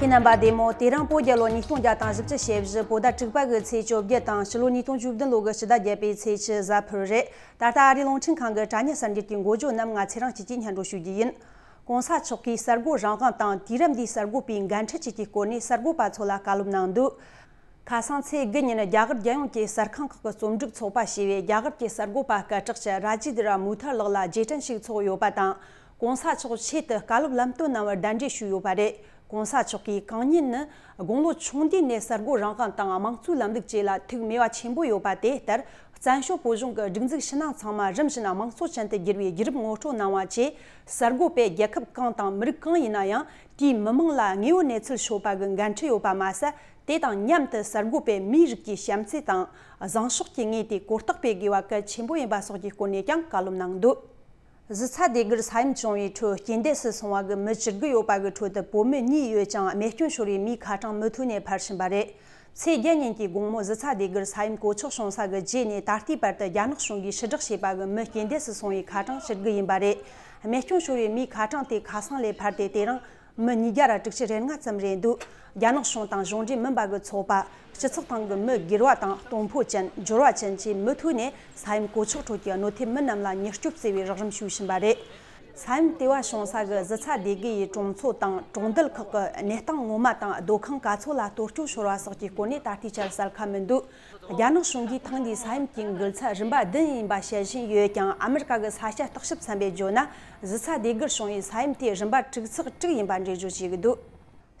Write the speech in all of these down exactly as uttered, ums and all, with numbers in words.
ཁྱེད་རྣམ་པ་བདེ་མོ། དེ་རིང་བོད་རྒྱལ་ལོ་ཉིས་སྟོང་བརྒྱ་དང་བཞི་བཅུ་ཞེ་བཞི། བོད་ཟླ་དྲུག་པ་གི་ཚེས་བཅོ་བརྒྱད་དང་ཕྱི་ལོ་ཉིས་སྟོང་བཅུ་བདུན་ལོ་གི་ཕྱི་ཟླ་བརྒྱད་པའི་ཚེས་བཅུ། གཟའ་ཕུར་བུ་རེད། ད་ལྟ་ཨ་རིའི་རླུང་འཕྲིན་ཁང་གི་དྲ་བརྙན་གསར་འགྱུར་གྱི་འགོ་བརྗོད་རྣམས་ང་ཚེ་རིང་སྐྱིད་ཀྱིས་སྙན་སྒྲོན་ཞུ་རྒྱུ་ཡིན། གོང་ས་མཆོག་གིས་གསར་འགོད་རང་དབང་དང་དུས་རབས་འདིའི་གསར་འགོད་པའི་འགན་འཁྲི་བཅས་ཀྱི་སྐོར་ནས་གསར་འགོད་པ་ཚོ་ལ་བཀའ་སློབ་གནང་འདུག་ཁ་སང་ཚེས་དགུ་ཉིན་རྒྱ་གར་རྒྱལ་ཡོངས་ཀྱི་གསར་ཁང་ཁག་གི་རྩོམ་སྒྲིག་ཚོགས་པ་ཞེས་པས་རྒྱ་གར་གྱི་གསར་འགོད་པ་སྐད་གྲགས་ཅན་ར་ཇི་དི་ར་མུ་ཐར་ལགས་ལ་རྗེས་དྲན་ཞིག་འཚོགས་ཡོད་པ་དང་། གོང་ས་མཆོག་ཆེད་དུ་བཀའ་སློབ་ལམ་སྟོན་གནང་བར་གདན་འདྲེན་ཞུས་ཡོད་པ་རེད། གོང་ས་མཆོག་གིས་གང་ཉིད་ནི་དགུང་ལོ་ཆུང་དུས་ནས་གསར་འགོད་རང་དབང་དང་དམངས་གཙོའི་ལམ་ལུགས་བཅས་ལ་ཐུགས་མོས་པ་ཆེན་པོ་ཡོད་པ་དེ་ལྟར། བཙན་བྱོལ་བོད་གཞུང་གི་སྒྲིག་འཛུགས་ཕྱི་ནང་ཚང་མ་རིམ་བཞིན་དམངས་གཙོ་ཅན་དུ་བསྒྱུར་བའི་བརྒྱུད་རིམ་ངོ་སྤྲོད་གནང་བ་བཅས། གསར་འགོད་པས་རྒྱལ་ཁབ་གང་དང་མི་རིགས་གང་ཡིན་ན་ཡང་། དེའི་མི་དམངས་ལ་དངོས་ཡོད་གནས་ཚུལ་ཤོད་པ་གི་འགན་འཁྲི་ཡོད་པ་མ་ཟད། དེ་དང་མཉམ་དུ་གསར་འགོད་པས་མིའི་རིགས་ཀྱི་བྱམས་བརྩེ་དང་། བཟང་ཕྱོགས་ཀྱི་ངོས་དེ་གོ་རྟོགས་སྤེལ་དགོས་པ་གལ་ཆེན་པོ་ཡིན་པ་སོགས་ཀྱི་སྐོར་ནས་ཀྱང་བཀའ་སློབ་གནང་འདུག་གཞི་རྩ་ལྡན་སྒར་ས་ཡོམ་བྱུང་བའི་ཁྲོད་རྐྱེན་འདས་སུ་སོང་བ་གི་མི་བཅུ་དགུ་ཡོད་པ་གི་ཁྲོད་དུ་བོད་མི་གཉིས་ཡོད་ཀྱང་། རྨས་སྐྱོན་ཤོར་བའི་མིའི་ཁ་གྲངས་མུ་མཐུད་ནས་འཕར་བཞིན་པ་རེད། ཚེས་བརྒྱད་ཉིན་གྱི་དགོང་མོ་གཞི་རྩ་ལྡན་སྒར་ས་ཡོམ་གོད་ཆག་བྱུང་ས་གི་རྗེས་ནས་ད་ལྟའི་བར་དུ་རྒྱ་ནག་གཞུང་གིས་ཕྱིར་བསྒྲགས་བྱས་པ་གི་མི་རྐྱེན་འདས་སུ་སོང་བའི་ཁ་གྲངས་བཅུ་དགུ་ཡིན་པ་རེད། རྨས་སྐྱོན་ཤོར་བའི་མིའི་ཁ་གྲངས་དེ་ཁ་སང་ལས་འཕར་ཏེ། དེ་རིང་མི་ཉིས་བརྒྱ་ར་དྲུག་ཅུ་རེ་ལྔ་ཙམ་རེད་འདུག་རྒྱ་ནག་གཞུང་དང་གཞུང་འབྲེལ་མིན་པ་གི་ཚོགས་པ། སྤྱི་ཚོགས་སྟེང་གི་མི་སྒེར་བ་དང་གཏོང་ཕོད་ཅན། འབྱོར་བ་ཅན་བཅས་མུ་མཐུད་ནས་ས་ཡོམ་གོད་ཆག་ཁྲོད་ཀྱི་གནོད་ཐེབས་མི་རྣམས་ལ་མྱུར་སྐྱོབ་བྱེད་པའི་རོགས་རམ་ཞུ་བཞིན་པ་རེད། ས་ཡོམ་ལྟེ་བ་བྱུང་ས་གི་གཞི་རྩ་སྡེ་དགེ་ཡི་གྲོང་ཚོ་དང་གྲོང་རྡལ་ཁག་གི་གནས་སྟངས་ངོ་མ་དང་སྡོད་ཁང་ག་ཚོད་ལ་གཏོར་སྐྱོན་ཤོར་བ་སོགས་ཀྱི་སྐོར་ནས་ད་ལྟའི་ཆར་གསལ་ཁ་མི་འདུག་རྒྱ་ནག་གཞུང་གིས་ཐེངས་འདིའི་ས་ཡོམ་གྱི་འགུལ་ཚད་རིམ་པ་བདུན་ཡིན་པ་བཤད་བཞིན་ཡོད་ཀྱང་། ཨ་མི་རི་ཀ་གི་ས་ཆ་བརྟག་ཞིབ་ཚན་པས་བརྗོད་ན། གཞི་རྩ་སྡེ་དགེར་བྱུང་བའི་ས་ཡོམ་དེའི་རིམ་པ་དྲུག་ཚེག་དྲུག་ཡིན་པ་འགྲེལ་བརྗོད་བྱེད་ཀྱི་འདུག་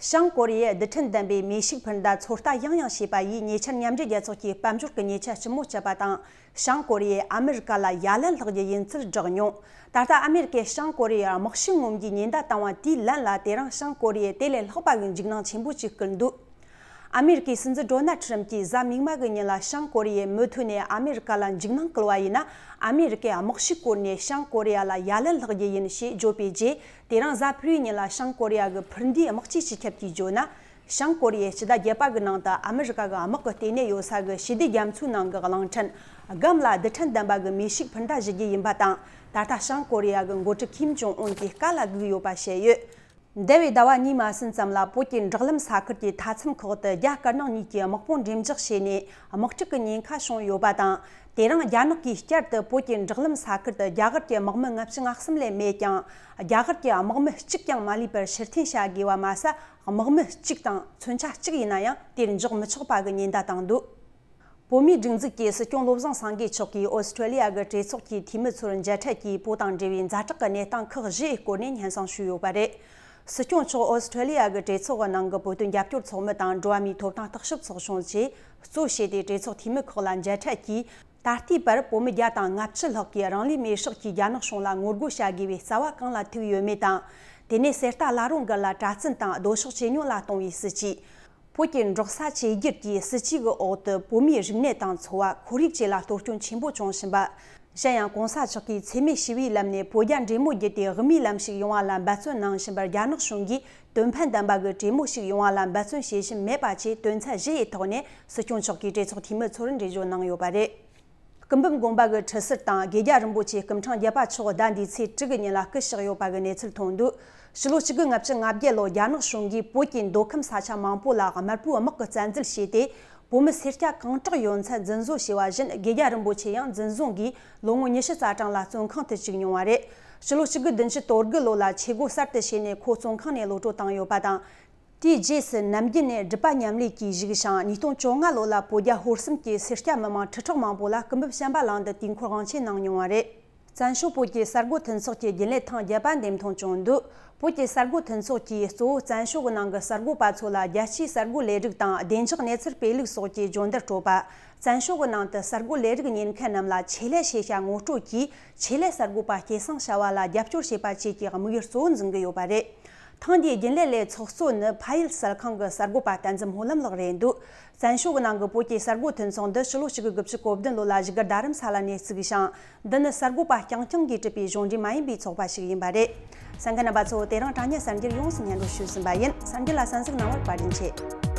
བྱང་ཀོ་རི་ཡས་རྡུལ་ཕྲན་ལྡན་པའི་མེ་ཤུགས་འཕུར་མདའ་ཚོད་ལྟ་ཡང་ཡང་བྱས་པ་ཡིས་ཉེ་ཆར་མཉམ་འབྲེལ་རྒྱལ་ཚོགས་ཀྱི་དཔལ་འབྱོར་གྱི་ཉེས་ཆད་ལྕི་མོ་བཅད་པ་དང་། བྱང་ཀོ་རི་ཡས་ཨ་མི་རི་ཀ་ལ་ཡ་ལན་ལྷག་རྒྱུ་ཡིན་ཚུལ་བསྒྲགས་མྱོང་། ད་ལྟ་ཨ་མི་རི་ཀས་བྱང་ཀོ་རི་ཡར་དམག་ཤུགས་ངོམ་རྒྱུའི་ཉེན་བརྡ་བཏང་བ་དེའི་ལན་ལ། དེ་རིང་བྱང་ཀོ་རི་ཡས་དེ་ལས་ལྷག་པ་གི་འཇིགས་སྣང་ཆེན་པོ་ཅིག་བསྐུལ་འདུག་ཨ་མི་རི་ཀའི་སྲིད་འཛིན་ཌོ་ནལ་ཁྲི་རམ་གྱིས་གཟའ་མིག་དམར་གི་ཉིན་ལ་བྱང་ཀོ་རི་ཡས་མུ་མཐུད་ནས་ཨ་མི་རི་ཀ་ལ་འཇིགས་སྣང་བསྐུལ་བ་ཡིན་ན། ཨ་མི་རི་ཀས་དམག་ཤུགས་བཀོལ་ནས་བྱང་ཀོ་རི་ཡ་ལ་ཡ་ལན་ལྷག་རྒྱུ་ཡིན་ཞེས་བརྗོད་པའི་རྗེས། དེ་རིང་གཟའ་ཕུར་བུའི་ཉིན་ལ་བྱང་ཀོ་རི་ཡ་གི་འཕུར་མདེལ་དམག་སྤྱིའི་སྤྱི་ཁྱབ་ཀྱིས་བརྗོད་ན། བྱང་ཀོ་རི་ཡས་སྤྱི་ཟླ་བརྒྱད་པ་གི་ནང་དུ་ཨ་མི་རི་ཀ་གི་དམག་གི་ལྟེ་གནས་ཡོད་ས་གི་ཞི་བདེ་རྒྱ་མཚོའི་ནང་གི་གླིང་ཕྲན་སྒམ་ལ་རྡུལ་ཕྲན་ལྡན་པ་གི་མེ་ཤུགས་འཕུར་མདའ་གཞུ་རྒྱུ་ཡིན་པ་དང་། ད་ལྟ་བྱང་ཀོ་རི་ཡ་གི་འགོ་ཁྲིད་ཁིམ་ཇོང་ཨུན་གྱིས་བཀའ་ལ་སྒུག་ཡོད་པ་བཤད་ཡོད། འདས་པའི་ཟླ་བ་གཉིས་མ་ཟིན་ཙམ་ལ་བོད་ཀྱི་འབྲག་ལམ་ས་ཁུལ་གྱི་མཐའ་མཚམས་ཁག་ཏུ་རྒྱ་དཀར་ནག་གཉིས་ཀྱི་དམག་དཔུང་འགྲེམས་འཇོག་བྱས་ནས་དམག་འཁྲུག་གི་ཉེན་ཁ་བྱུང་ཡོད་པ་དང་། དེ་རིང་རྒྱ་ནག་གིས་བསྐྱར་དུ་བོད་ཀྱི་འབྲག་ལམ་ས་ཁུལ་དུ་རྒྱ་གར་གྱི་དམག་མི་ལྔ་བཅུ་ང་གསུམ་ལས་མེད་ཀྱང་། རྒྱ་གར་གྱི་དམག་མི་གཅིག་ཀྱང་མ་ལུས་པར་ཕྱིར་འཐེན་བྱ་དགོས་པ་མ་ཟད། དམག་མི་གཅིག་དང་མཚོན་ཆ་གཅིག་ཡིན་ན་ཡང་དེར་འཇོག་མི་ཆོག་པ་གི་ཉེན་བརྡ་བཏང་འདུག་བོད་མིའི་སྒྲིག་འཛུགས་ཀྱི་སྲིད་སྐྱོང་བློ་བཟང་སེང་གེ་མཆོག་གིས་ཨོ་སི་ཀྲོ་ལི་ཡ་གི་གྲོས་ཚོགས་ཀྱི་འཐུས་མི་ཚོར་མཇལ་འཕྲད་ཀྱིས། བོད་དང་འབྲེལ་བའི་ཛ་དྲག་གི་གནས་སྟངས་ཁག་བཞིའི་སྐོར་ནས་སྙན་སེང་ཞུས་ཡོད་པ་རེད། སྲིད་སྐྱོང་མཆོག་ཨོ་སི་ཀྲོ་ལི་ཡ་གི་གྲོས་ཚོགས་ཀྱི་ནང་གི་བོད་དོན་རྒྱབ་སྐྱོར་ཚོགས་མི་དང་འགྲོ་བ་མིའི་ཐོབ་ཐང་བརྟག་ཞིབ་ཚོགས་ཆུང་བཅས་གཙོ་བྱས་ཏེ་གྲོས་ཚོགས་འཐུས་མི་ཁག་ལ་མཇལ་འཕྲད་ཀྱིས། ད་ལྟའི་བར་བོད་མི་བརྒྱ་དང་ལྔ་བཅུ་ལྷག་གིས་རང་ལུས་མེར་སྲེག་གིས་རྒྱ་ནག་གཞུང་ལ་ངོ་རྒོལ་བྱ་དགོས་པའི་རྩ་བ་གང་ལ་ཐུག་ཡོད་མེད་དང་། དེ་ནས་གསེར་རྟ་བླ་རུང་སྒར་ལ་གྲྭ་བཙུན་དང་ལྡོག་ཕྱོགས་ཇེ་ཉུང་ལ་གཏོང་བའི་སྲིད་ཇུས། བོད་ཀྱི་འབྲོག་ས་བཅོས་བསྒྱུར་གྱི་སྲིད་ཇུས་ཀྱི་འོག་ཏུ་བོད་མིའི་རིག་གནས་དང་འཚོ་བ། ཁོར་ཡུག་བཅས་ལ་གཏོར་སྐྱོན་ཆེན་པོ་བྱུང་བཞིན་པ། གཞན་ཡང་གོང་ས་མཆོག་གིས་འཚེ་མེད་ཞི་བའི་ལམ་ནས་བོད་རྒྱ་འབྲེལ་མོལ་བརྒྱུད་དེ་དབུ་མའི་ལམ་ཞིག་ཡོང་བ་ལ་འབད་བརྩོན་གནང་བཞིན་པར། རྒྱ་ནག་གཞུང་གིས་དོན་ཕན་ལྡན་པ་གི་གྲོས་མོལ་ཞིག་ཡོང་བ་ལ་འབད་བརྩོན་བྱེད་བཞིན་མེད་པ་བཅས་དོན་ཚན་བཞི་ཡི་ཐོག་ནས་སྲིད་སྐྱོང་མཆོག་གིས་གྲོས་ཚོགས་འཐུས་མི་ཚོར་འགྲེལ་བརྗོད་གནང་ཡོད་པ་རེད། སྐུ་འབུམ་དགོན་པ་གི་ཁྲི་ཟུར་དང་དགེ་རྒྱ་རིན་པོ་ཆེ་སྐུ་ཕྲེང་བརྒྱད་པ་མཆོག་ཟླ་འདིའི་ཚེས་དྲུག་གི་ཉིན་ལ་སྐུ་གཤེགས་ཡོད་པ་གི་གནས་ཚུལ་ཐོན་འདུག་ཕྱི་ལོ་ཆིག་སྟོང་དགུ་བརྒྱ་ལྔ་བཅུ་ང་བརྒྱད་ལོར་རྒྱ་ནག་གཞུང་གིས་བོད་ཀྱི་མདོ་ཁམས་ས་ཆ་མང་པོ་ལ་དམར་པོའི་དམག་གིས་བཙན་འཛུལ་བྱས་ཏེ། བོད་མི་སེར་སྐྱ་གང་དྲག་ཡོད་ཚད་འཛིན་བཟུང་བྱས་པ་བཞིན། དགེ་རྒྱ་རིན་པོ་ཆེ་ཡང་འཛིན་བཟུང་གིས་ལོ་ངོ་ཉི་ཤུ་རྩ་གྲངས་ལ་བཙོན་ཁང་དུ་བཅུག་མྱོང་བ་རེད། ཕྱི་ལོ་ཆིག་སྟོང་དགུ་བརྒྱ་དོན་དགུ་ལོ་ལ་ཆས་གོས་གསར་དུ་བྱས་ནས་ཁོ་བཙོན་ཁང་ནས་གློད་གྲོལ་བཏང་ཡོད་པ་དང་། དེའི་རྗེས་སུ་ནམ་རྒྱུན་ནས་སྒྲུབ་པ་ཉམས་ལེན་གྱིས་བཞུགས་ཤིང་། ཉིས་སྟོང་བཅོ་ལྔ་ལོ་ལ་བོད་རྒྱ་ཧོར་གསུམ་གྱི་སེར་སྐྱ་མི་མང་ཁྲི་ཕྲག་མང་པོ་ལ་སྐུ་འབུམ་བྱམས་པ་གླིང་དུ་དུས་འཁོར་དབང་ཆེན་གནང་མྱོང་བ་རེད། བཙན་བྱོལ་བོད་ཀྱི་གསར་འགོད་མཐུན་ཚོགས་ཀྱི་རྒྱུན་ལས་ཐེངས་བརྒྱད་པ་འདེམས་ཐོན་བྱུང་འདུག་བོད་ཀྱི་གསར་འགོད་མཐུན་ཚོགས་ཀྱིས་གཙོ་བོ་བཙན་བྱོལ་གྱི་ནང་གི་གསར་འགོད་པ་ཚོ་ལ་རྒྱལ་སྤྱིའི་གསར་འགོད་ལས་རིགས་དང་བདེ་འཇགས་གནས་ཚུལ་སྤེལ་ལུགས་སོགས་ཀྱི་སྦྱོང་བརྡར་སྤྲོད་པ། བཙན་བྱོལ་གྱི་ནང་དུ་གསར་འགོད་ལས་རིགས་གཉེར་མཁན་རྣམས་ལ་ཆེད་ལས་ཤེས་བྱ་ངོ་སྤྲོད་ཀྱིས། ཆེད་ལས་གསར་འགོད་པ་སྐྱེད་སྲིང་བྱ་བ་ལ་རྒྱབ་སྐྱོར་བྱེད་པ་བཅས་ཀྱི་དམིགས་ཡུལ་གཙོ་བོ་འཛིན་གྱི་ཡོད་པ་རེད། ཐེངས་འདིའི་རྒྱུན་ལས་ལས་ཚོགས་གཙོ་ནི་ཕ་ཡུལ་གསར་ཁང་གི་གསར་འགོད་པ་བསྟན་འཛིན་སྨོན་ལམ་ལགས་རེད་འདུག་བཙན་བྱོལ་གྱི་ནང་གི་བོད་ཀྱི་གསར་འགོད་མཐུན་ཚོགས་འདི་ཕྱི་ལོ་ཆིག་སྟོང་དགུ་བརྒྱ་དགུ་བཅུ་གོ་བདུན་ལོ་ལ་བཞུགས་སྒར་རྡ་རམ་ས་ལ་ནས་བཙུགས་ཤིང་། འདི་ནི་གསར་འགོད་པ་རྐྱང་རྐྱང་གིས་གྲུབ་པའི་གཞུང་འབྲེལ་མ་ཡིན་པའི་ཚོགས་པ་ཞིག་ཡིན་པ་རེད། གསན་མཁན་རྣམ་པ་ཚོ། དེ་རིང་དྲ་བརྙན་གསར་འགྱུར་ཡོངས་སུ་སྙན་སྒྲོན་ཞུས་ཟིན་པ་ཡིན། གསར་འགྱུར་ལ་གསན་གཟིགས་གནང་བར་བཀའ་དྲིན་ཆེ།